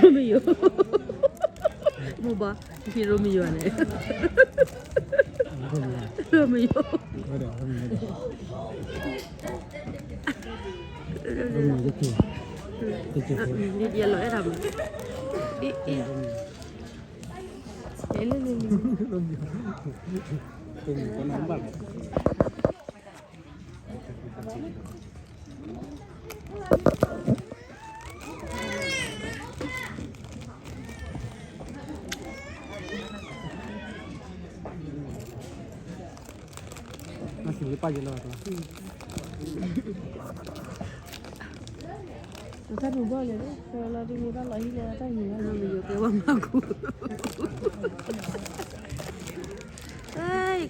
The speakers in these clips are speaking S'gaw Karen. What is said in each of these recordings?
Romeo. မ့ၢ်ဘၣ်, ဖံ Romeo န့ၣ်, Romeo. ဒ်ယလီၤအဲၣ်တၢ်မး, အ့ အ့ လၢလၢလၢ, နစံးလၢပၢ်ယဲလီၤ, တၢ်နူၤဘၣ်လဲၣ်, လီၤဒ်န့ၣ် ဘၣ်လီၤဟံၣ်လၢတၢ်နူၤဘၣ်လဲၣ်, ယကဲဝဲမၤကူ,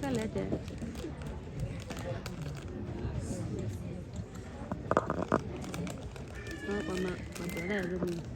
ကလဲၤတဲ, ပှၤမၤပှၤတဲဒၣ်ရမံၤ, ကဲမီၤ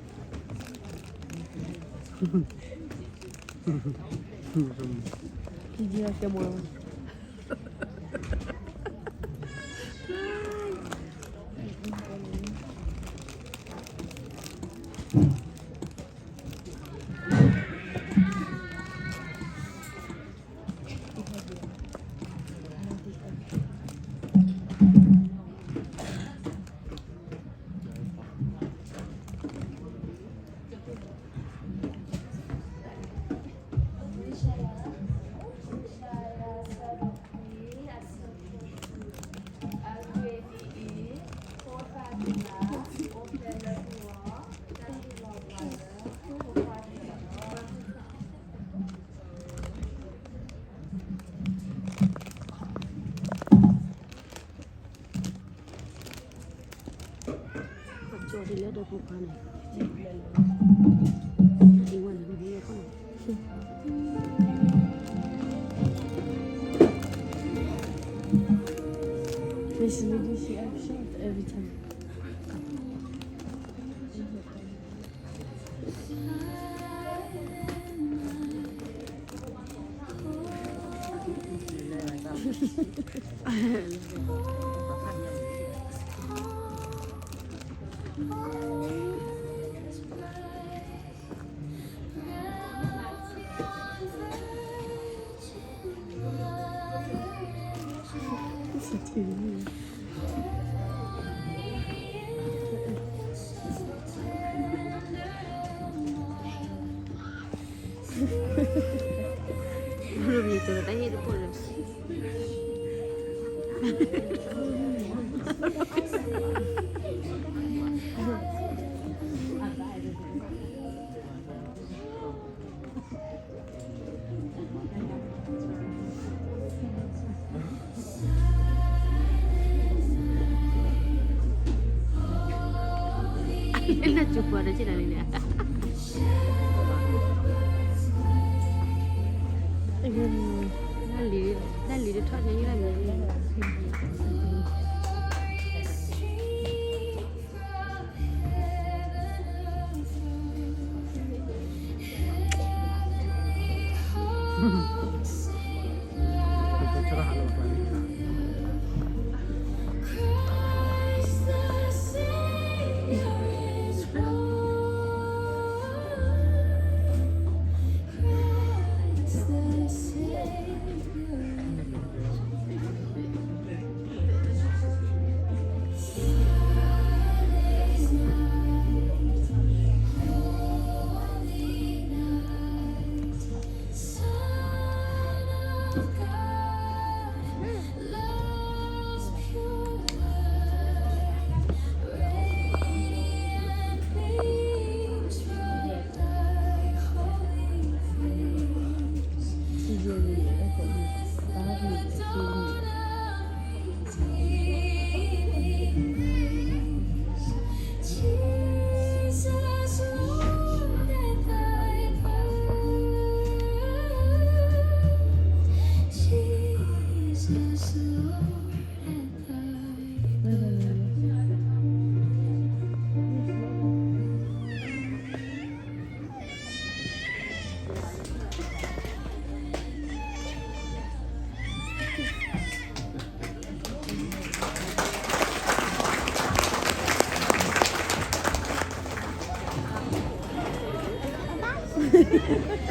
This lady, she acts shocked every time. လၢကၠိပှၤဒီးက့ၤလီၤလံန့ၣ်, တၢ်လံၤတထီၣ်န့ၣ်လၢန့ၣ် Son of God.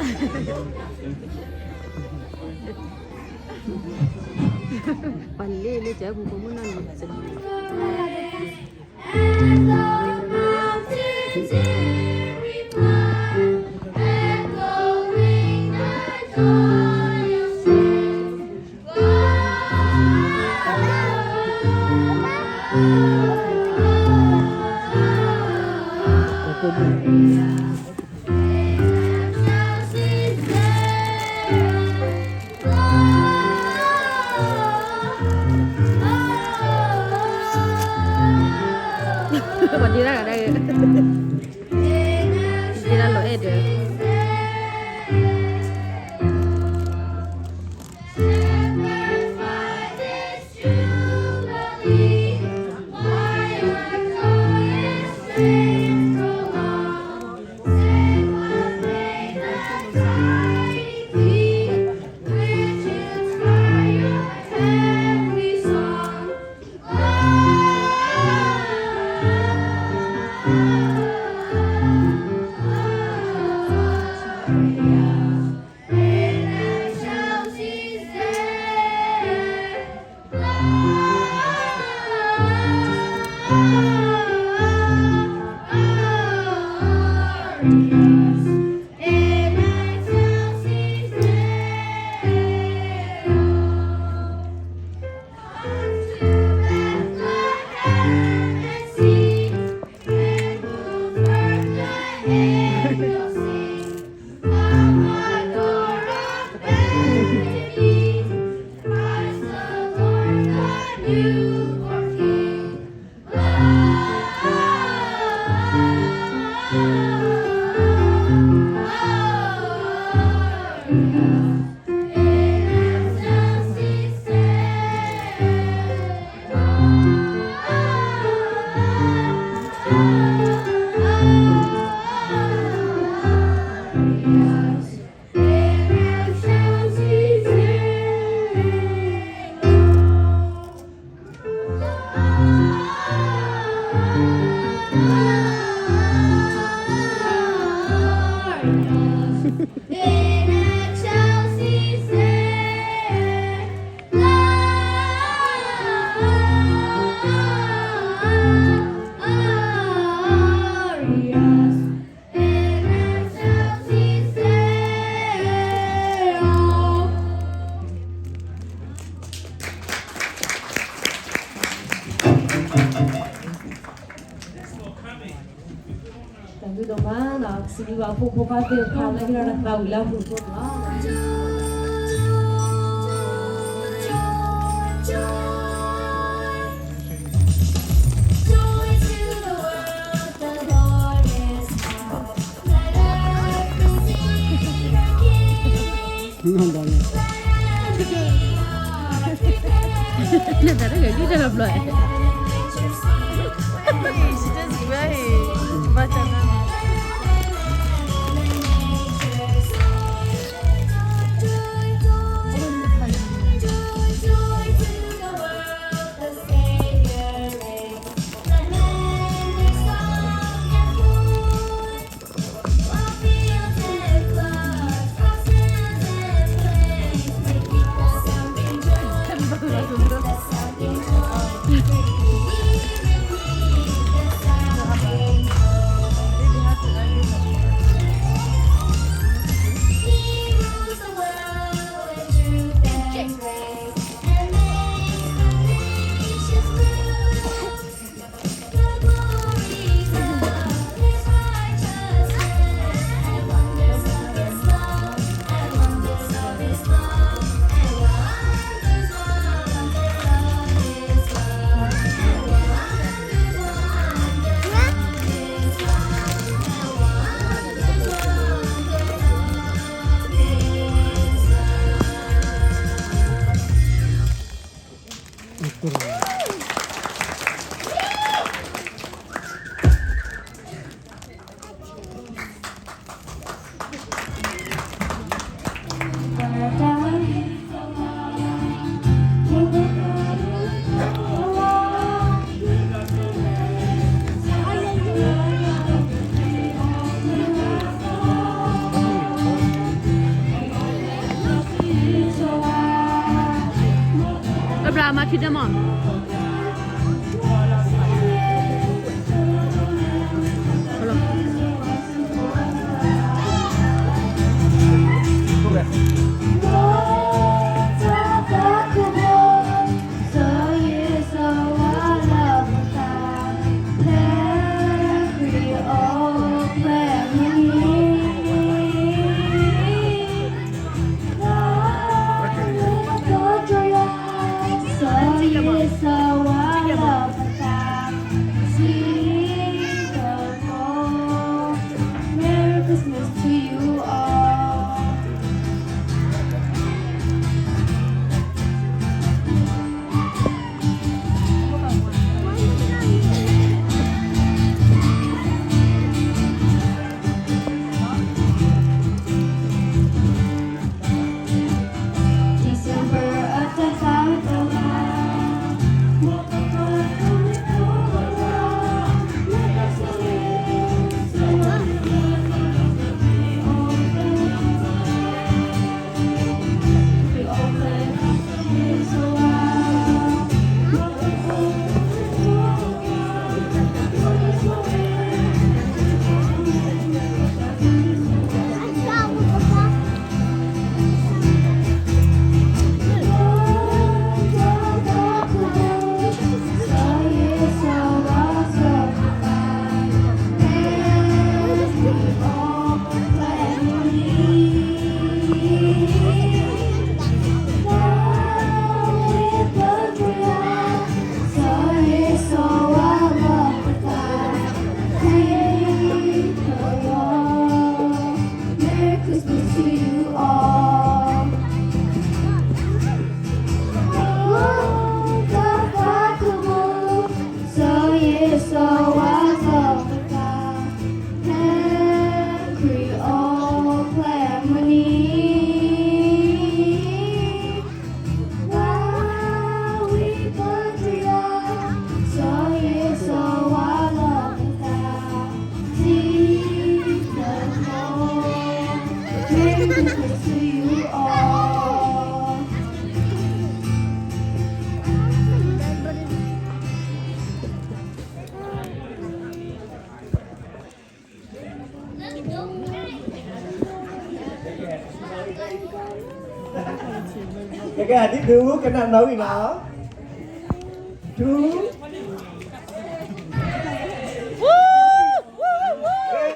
ပှၤလ့လၢကဲပူၤဖိမုၣ်နီၢ်န့ၣ် ပှၤဒ့ဒၣ်ဂၤဒၣ်ဂ့ၤ, ဒ့ဒၣ်လီၤအဲၣ်ဒၢး. အမၤထံဒၢမး Merry Christmas to you all. December of the Merry Christmas to you all. စီၤယ့ၣ်စီၤဝါစီၤပၤသး ဟဲခရံာ်အိၣ်ဖျဲၣ်မုၢ်နံၤ Merry Christmas to you all. ကဲ ကဲ ဒ်ဒုး ကနၣ်နီၣ်ဂံၢ်နီၤ ဒုး